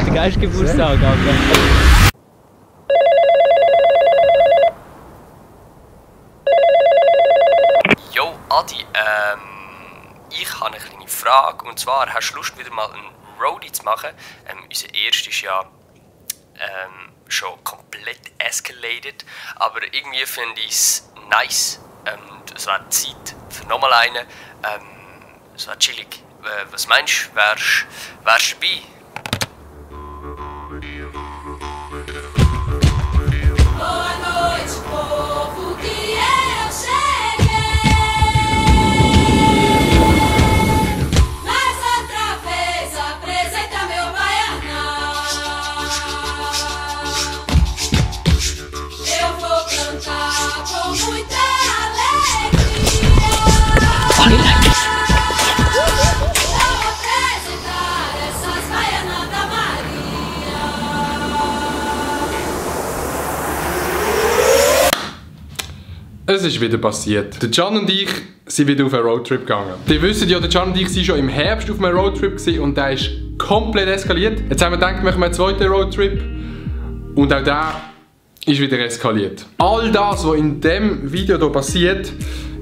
der geilste Geburtstag, Alter. Jo, Adi, ich habe eine kleine Frage. Und zwar, hast du Lust, wieder mal einen Roadie zu machen? Unser erster ist ja schon komplett escalated, aber irgendwie finde ich es nice. Es wäre Zeit für nochmal einen. Es wäre chillig. Was meinst du, wärst du dabei? Boa noite, povo, que eu cheguei. Mais outra vez apresenta meu baianão. Eu vou cantar com muita alegria. Vou apresentar essas baianas da Maria. Es ist wieder passiert. Der Can und ich sind wieder auf einen Roadtrip gegangen. Ihr wisst ja, der Can und ich waren schon im Herbst auf einem Roadtrip und der ist komplett eskaliert. Jetzt haben wir gedacht, wir machen einen zweiten Roadtrip und auch der ist wieder eskaliert. All das, was in diesem Video hier passiert,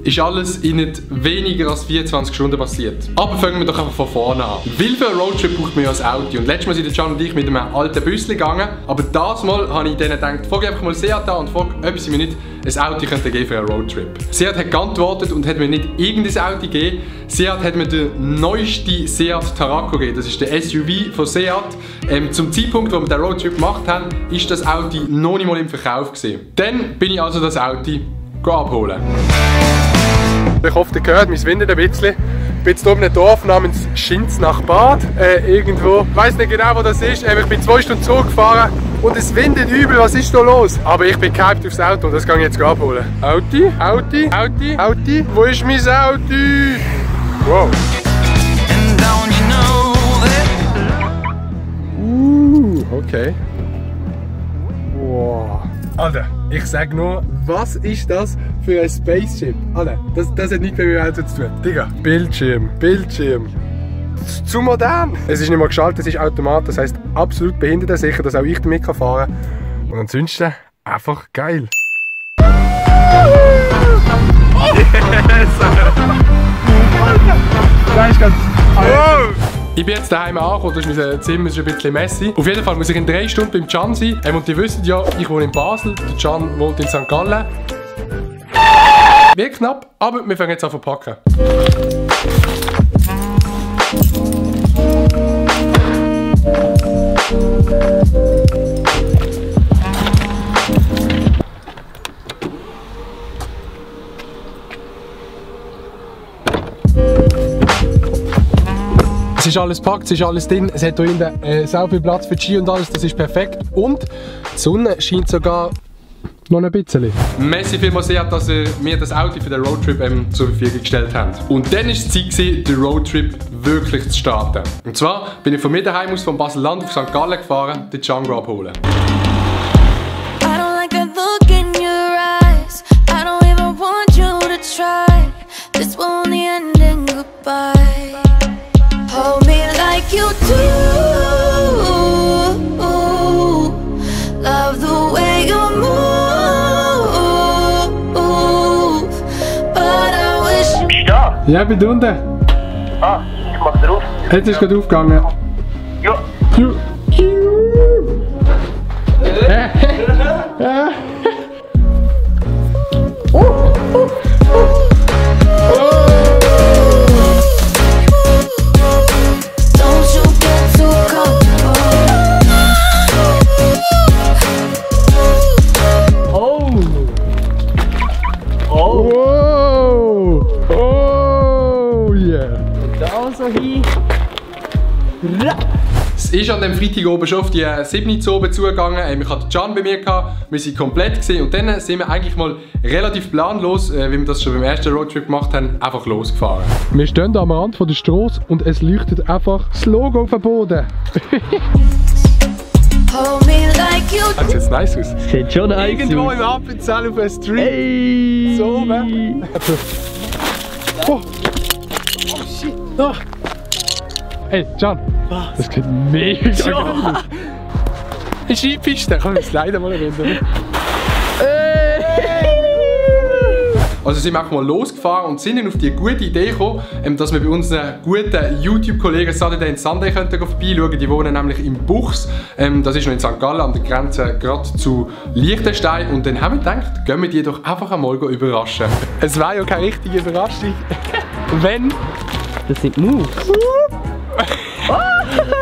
ist alles in nicht weniger als 24 Stunden passiert. Aber fangen wir doch einfach von vorne an. Weil für einen Roadtrip braucht man ja ein Auto. Und letztes Mal sind der Can und ich mit einem alten Büsschen gegangen. Aber das Mal habe ich denen gedacht, frage einfach mal Seat an und frage, ob sie mir nicht ein Auto geben für einen Roadtrip. Seat hat geantwortet und hat mir nicht irgendein Auto gegeben. Seat hat mir den neuesten Seat Tarraco gegeben. Das ist der SUV von Seat. Zum Zeitpunkt, wo wir den Roadtrip gemacht haben, ist das Auto noch nicht mal im Verkauf gewesen. Dann bin ich also das Auto abholen. Ich hoffe, ihr hört, wir windet ein bisschen. Ich bin jetzt hier in einem Dorf namens Schinznach-Bad. Irgendwo. Ich weiss nicht genau, wo das ist. Ich bin 2 Stunden zurückgefahren und es windet übel. Was ist da los? Aber ich bin gehypt aufs Auto und das kann ich jetzt abholen. Auti, Auti, Auti, Auti. Wo ist mein Auto? Wow. Okay. Wow. Alter, ich sag nur, was ist das für ein Spaceship? Alter, das hat nichts mit meinem Auto zu tun. Digga, Bildschirm. Zu modern. Es ist nicht mal geschaltet, es ist Automat, das heisst absolut behindertensicher, dass auch ich damit fahren kann. Und ansonsten einfach geil. Ich bin jetzt daheim angekommen, das ist mein Zimmer ist ein bisschen messy. Auf jeden Fall muss ich in 3 Stunden beim Can sein. Und ihr wisst ja, ich wohne in Basel, der Can wohnt in St. Gallen. Wird knapp, aber wir fangen jetzt an zu packen. Es ist alles gepackt, es ist alles drin, es hat hier hinten sehr viel Platz für die Ski und alles, das ist perfekt. Und die Sonne scheint sogar noch ein bisschen. Merci vielmals, Seat, dass ihr mir das Auto für den Roadtrip zur Verfügung gestellt habt. Und dann war es Zeit, den Roadtrip wirklich zu starten. Und zwar bin ich von mir daheim aus von Basel-Land auf St. Gallen gefahren, den Django abholen. Hold me like you do. Love the way you move. But I wish you. Bist du da? Ja, ich bin unten. Ah, ich mach drauf. Jetzt ist gerade aufgegangen. Ja. Es ist an dem Freitag oben schon auf die 7 zu oben zugegangen. Ich hatte Can bei mir, wir waren komplett gewesen. Und dann sind wir eigentlich mal relativ planlos, wie wir das schon beim ersten Roadtrip gemacht haben, einfach losgefahren. Wir stehen hier am Rand der Straße und es leuchtet einfach das Logo auf dem Boden. Das sieht jetzt nice aus. Sieht schon nice Irgendwo aus. im Appenzell auf einem Street. Hey. So oben. Oh. Oh shit. Oh. Ey, Can. Was? Das sieht mega geil aus. Eine Skipiste, komm, wir sliden mal runter. Also sind wir auch mal losgefahren und sind dann auf die gute Idee gekommen, dass wir bei unseren guten YouTube-Kollegen Saturday Sunday vorbeischauen. Die wohnen nämlich im Buchs. Das ist noch in St. Gallen an der Grenze gerade zu Liechtenstein. Und dann haben wir gedacht, gehen wir die doch einfach einmal überraschen. Es war ja keine richtige Überraschung. Wenn... Das sind Moves.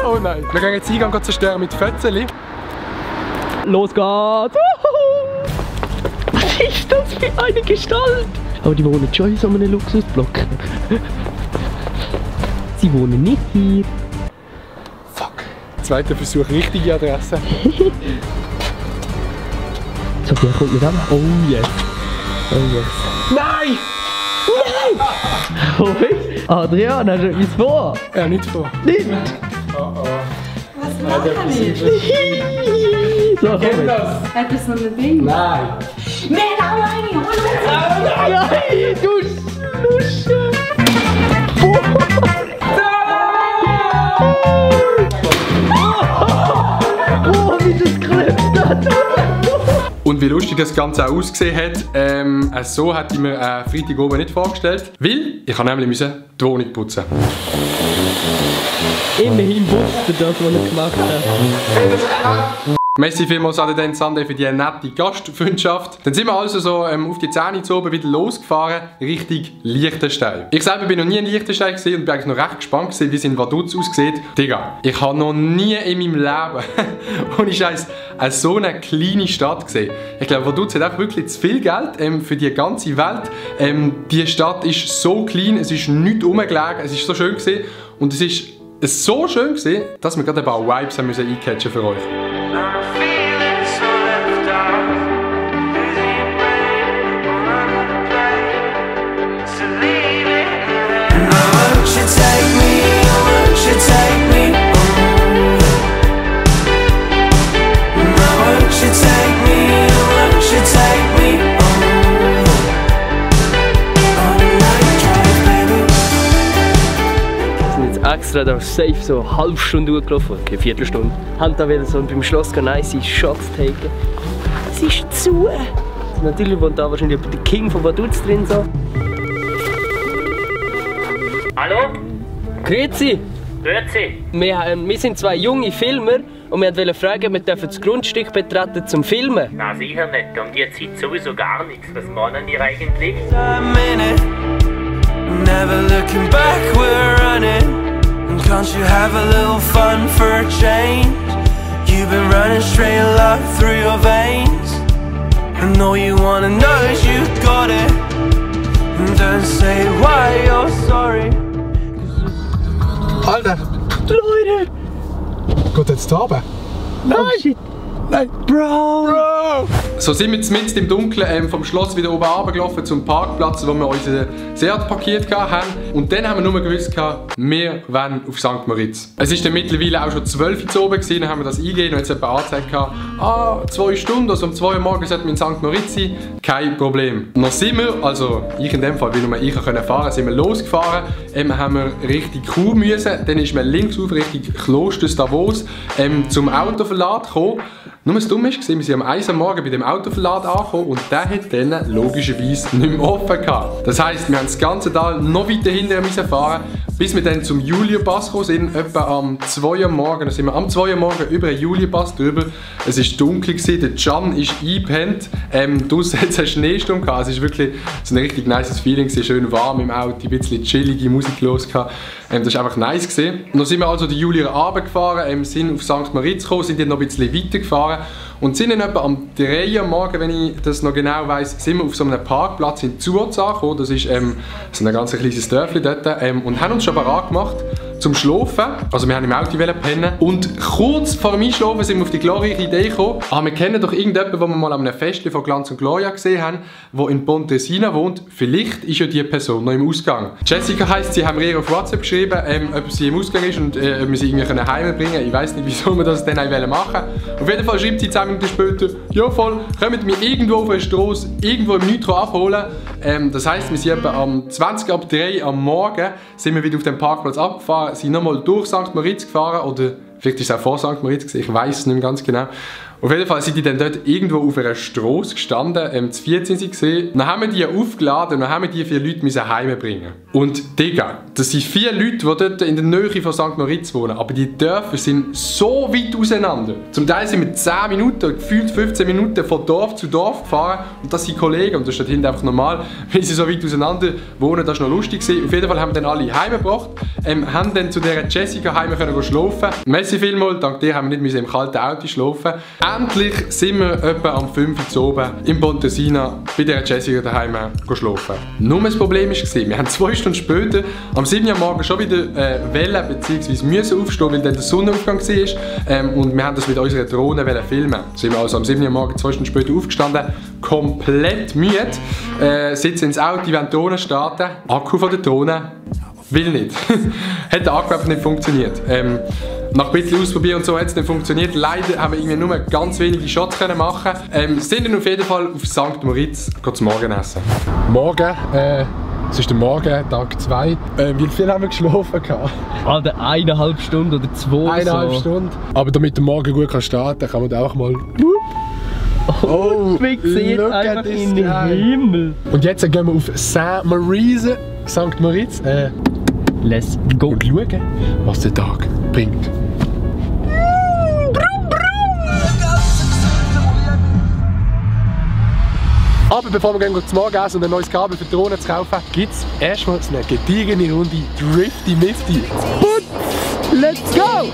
Oh nein. Wir gehen jetzt Eingang zerstören mit Fötzeli. Los geht's! Was ist das für eine Gestalt? Aber die wohnen schon in so einem Luxusblock. Sie wohnen nicht hier. Fuck. Zweiter Versuch, richtige Adresse. So, wer kommt mit an? Oh yes. Oh yes. Nein! Hoi! Adrian, hast du etwas vor? Ja, nicht vor. Nicht? Oh oh. Was machen wir? So, komm jetzt. Hat das noch ein Ding? Nein! Nein, nein, hol uns! Nein, du Lusche! Oh, wie das geklebt hat! Und wie lustig das Ganze auch ausgesehen hat, so hätte ich mir Freitag oben nicht vorgestellt. Weil ich nämlich die Wohnung putzen. Immerhin wusste das, was er gemacht hat. Merci vielmals Saturday Sunday für die nette Gastfreundschaft. Dann sind wir also so auf die 10 zu oben wieder losgefahren, Richtung Liechtenstein. Ich selber bin noch nie in Liechtenstein gesehen und bin eigentlich noch recht gespannt gewesen, wie es in Vaduz aussieht. Digga, ich habe noch nie in meinem Leben, ohne Scheiß, so eine kleine Stadt gesehen. Ich glaube, Vaduz hat auch wirklich zu viel Geld für die ganze Welt. Die Stadt ist so klein, es ist nichts rumgelegen, es ist so schön gewesen. Und es ist so schön gewesen, dass wir gerade ein paar Vibes eincatchen für euch. Extra da safe so eine halbe Stunde durchgelaufen, okay, eine Viertelstunde. Haben da wieder so beim Schloss nice Shots taken. Es ist zu. Natürlich wohnt da wahrscheinlich der King von Vaduz drin so. Hallo? Grüezi! Grüezi! Wir sind zwei junge Filmer und wir wollten fragen, wir dürfen das Grundstück betreten zum Filmen. Na sicher nicht, um die Zeit sowieso gar nichts. Was meinen ihr eigentlich? Never looking back, we're running. And can't you have a little fun for a change? You've been running straight love through your veins. And all you wanna know is you got it. And don't say why you're sorry. Alter! Leute! Geht jetzt da runter? Nein! Oh shit! Nein! Bro! So sind wir mitten im Dunkeln vom Schloss wieder oben runtergelaufen zum Parkplatz, wo wir unseren Seat parkiert haben. Und dann haben wir nur gewusst, wir wollen auf St. Moritz. Es war dann mittlerweile auch schon 12 Uhr oben, dann haben wir das eingegeben und jetzt jemand angezeigt, 2 Stunden, also um 2 Uhr morgens sollten wir in St. Moritz sein. Kein Problem. Noch sind wir, also ich in dem Fall, weil nur ich fahren konnte, sind wir losgefahren. Haben wir Richtung Chur müssen, dann ist man links auf Richtung Klosters Davos zum Autoverlad gekommen. Nur das Dumme war, wir sind am 1 Uhr morgen bei dem Autoverlad angekommen und der hat dann logischerweise nicht mehr offen gehabt. Das heisst, wir haben das ganze Tal noch weiter hinterher fahren, bis wir dann zum Julienpass gekommen sind, etwa am 2 Uhr morgen. Dann sind wir am 2 Uhr morgen über den Julienpass drüber. Es war dunkel, der Can ist eingepennt. Draussen hat es einen Schneesturm gehabt. Es war wirklich so ein richtig nice Feeling, schön warm im Auto, ein bisschen chillige Musik los gehabt. Das war einfach nice gewesen. Dann sind wir also die Julia runtergefahren, sind auf St. Moritz gekommen, sind dann noch ein bisschen weiter gefahren und sind dann etwa am 3 Uhr morgen, wenn ich das noch genau weiss, sind wir auf so einem Parkplatz in Zuoz angekommen. Das ist so ein ganz kleines Dörfli dort und haben uns schon bereit gemacht zum Schlafen. Also wir haben im Auto pennen und kurz vor dem Einschlafen sind wir auf die glorreiche Idee gekommen. Wir kennen doch irgendjemanden, den wir mal an einem Festchen von Glanz und Gloria gesehen haben, der in Pontresina wohnt. Vielleicht ist ja die Person noch im Ausgang. Jessica heisst, sie haben mir ihr auf WhatsApp geschrieben, ob sie im Ausgang ist und ob wir sie irgendwie heimbringen können. Ich weiss nicht, wieso wir das dann machen wollen. Auf jeden Fall schreibt sie 10 Minuten später, ja voll, kommt mich irgendwo auf der Straße, irgendwo im Nitro abholen. Das heisst, wir sind etwa um 20 ab 3 am Morgen sind wir wieder auf dem Parkplatz abgefahren, sind nochmal durch St. Moritz gefahren oder vielleicht ist es auch vor St. Moritz gewesen, ich weiß es nicht mehr ganz genau. Auf jeden Fall sind die dann dort irgendwo auf einer Strasse gestanden, zu 14 waren sie. Dann haben wir die aufgeladen und dann haben wir die 4 Leute heimbringen. Und Digga, das sind 4 Leute, die dort in der Nähe von St. Moritz wohnen, aber die Dörfer sind so weit auseinander. Zum Teil sind wir 10 Minuten, gefühlt 15 Minuten von Dorf zu Dorf gefahren und das sind Kollegen und das ist dort hinten einfach normal, weil sie so weit auseinander wohnen, das war noch lustig gewesen. Auf jeden Fall haben wir dann alle heimgebracht, haben dann zu dieser Jessica heim können schlafen. Merci vielmals, dank dir haben wir nicht im kalten Auto schlafen. Endlich sind wir etwa am 5 Uhr oben in Pontresina bei der Jessica daheim schlafen. Nur das Problem war, wir haben 2 Stunden später am 7 Uhr morgen schon wieder wollen bzw. müssen aufstehen, weil dann der Sonnenaufgang war und wir haben das mit unserer Drohne filmen. Sind wir also am 7 Uhr morgen 2 Stunden später aufgestanden, komplett müde, sitzen ins Auto, wollen die Drohne starten, Akku von der Drohne will nicht. Hat der Akku einfach nicht funktioniert. Nach ein bisschen ausprobieren und so hat es nicht funktioniert. Leider haben wir irgendwie nur ganz wenige Shots können machen. Sind dann auf jeden Fall auf St. Moritz zum Morgenessen. Morgen, es ist der Morgen, Tag 2. Wie viel haben wir geschlafen? Alter, 1,5 Stunden oder 2. 1,5 Stunden. Aber damit der Morgen gut starten kann, kann man da auch mal... Oh, wir sehen einfach in den Himmel. Und jetzt gehen wir auf St. Moritz. Let's go. Und schauen, was der Tag bringt. Aber bevor wir zum Morgenessen und ein neues Kabel für die Drohne zu kaufen, gibt es erstmal eine gediegene Runde Drifty Mifty. Und let's go!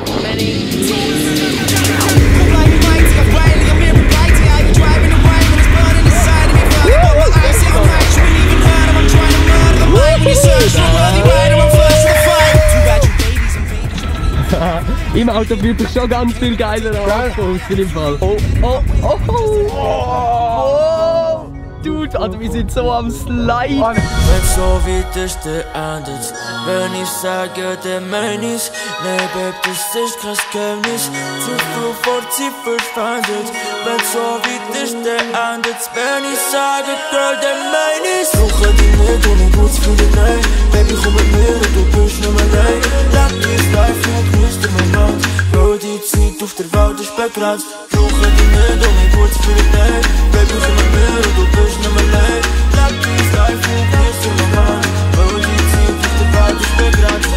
Im Auto fühlt sich schon ganz viel geiler an. Im Fall. Oh, oh, oh, oh. Oh. Dude, also wir sind so am Slide. Wenn so weit ist, der endet. Wenn ich sage, der mein ist. Nee, Babe, das ist kein Geheimnis. Zu früh vor sie verschwendet. Wenn so weit ist, der endet. Wenn ich sage, Girl, der mein ist. Brauche dich nicht und ich gut für dich, nein. Baby, komm mit mir und du bist nicht mehr allein. Leck ist live, nur grüßt im Moment. Bro, die Zeit auf der Welt ist begrenzt. Brauche dich nicht und ich gut für dich, nein. Baby, komm mit mir und du bist nicht mehr allein. Leck ist live, nur grüßt im Moment. Bro, die Zeit auf der Welt ist begrenzt.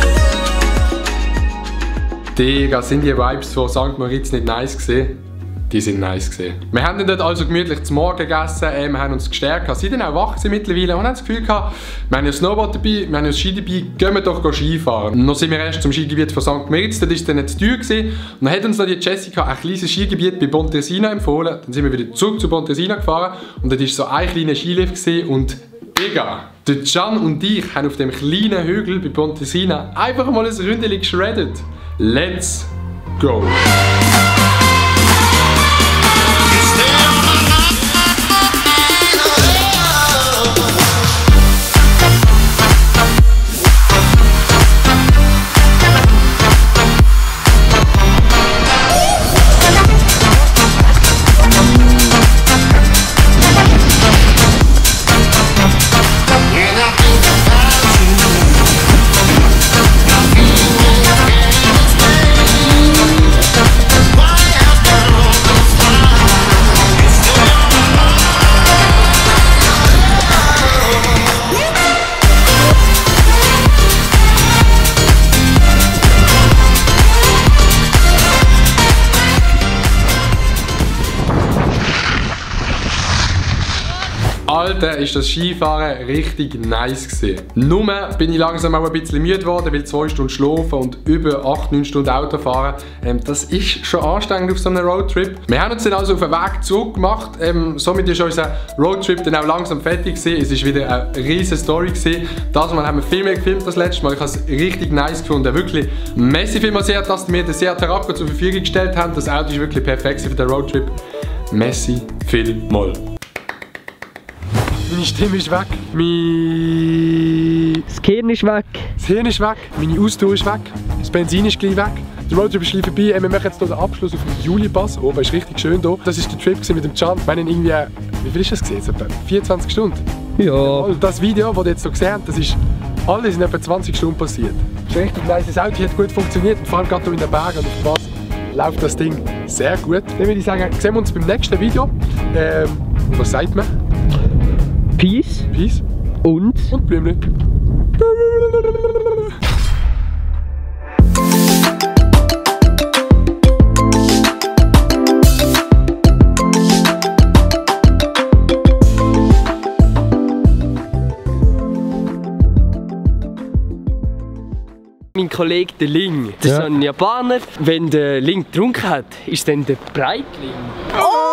Digga, sind die Vibes von St. Moritz nicht nice gewesen? Die sind nice gewesen. Wir haben dann dort also gemütlich zum Morgen gegessen, wir haben uns gestärkt, sie dann auch wach mittlerweile und haben das Gefühl gehabt, wir haben ja Snowboard dabei, wir haben ja Ski dabei, gehen wir doch Skifahren. Noch sind wir erst zum Skigebiet von St. Moritz, dort war es dann nicht zu teuer gewesen. Und dann hat uns noch die Jessica ein kleines Skigebiet bei Pontresina empfohlen. Dann sind wir wieder zurück zu Pontresina gefahren und dort war so ein kleiner Skilift gewesen und Digga, der Can und ich haben auf dem kleinen Hügel bei Pontresina einfach mal ein Ründchen geschreddet. Let's go! Alter, ist das Skifahren richtig nice gewesen. Nur bin ich langsam auch ein bisschen müde geworden, weil 2 Stunden schlafen und über 8-9 Stunden Auto fahren, das ist schon anstrengend auf so einem Roadtrip. Wir haben uns dann also auf den Weg zurück gemacht, somit ist unser Roadtrip dann auch langsam fertig gewesen. Es war wieder eine riesige Story gewesen. Das Mal haben wir viel mehr gefilmt das letzte Mal. Ich habe es richtig nice gefunden. Wirklich, merci vielmals, dass ihr mir den Seat Tarapco zur Verfügung gestellt habt. Das Auto ist wirklich perfekt für den Roadtrip. Merci vielmals. Meine Stimme ist weg. Das Gehirn ist weg. Das Hirn ist weg. Meine Ausdauer ist weg. Das Benzin ist gleich weg. Der Roadtrip ist gleich vorbei. Wir machen jetzt hier den Abschluss auf dem Julipass. Oben ist richtig schön hier. Das war der Trip mit dem Can. Wir haben irgendwie, wie viel ist das gewesen? Etwa 24 Stunden. Ja. Und das Video, das ihr jetzt so gesehen habt, das ist alles in etwa 20 Stunden passiert. Das ist richtig nice. Das Auto hat gut funktioniert und vor allem gerade hier in den Bergen und auf dem Wasser läuft das Ding sehr gut. Dann würde ich sagen, sehen wir uns beim nächsten Video. Was sagt man? Peace. Peace. Und Blümli. mein Kollege der Ling, das ist ein Japaner. Wenn der Ling getrunken hat, ist dann der Breitling. Oh!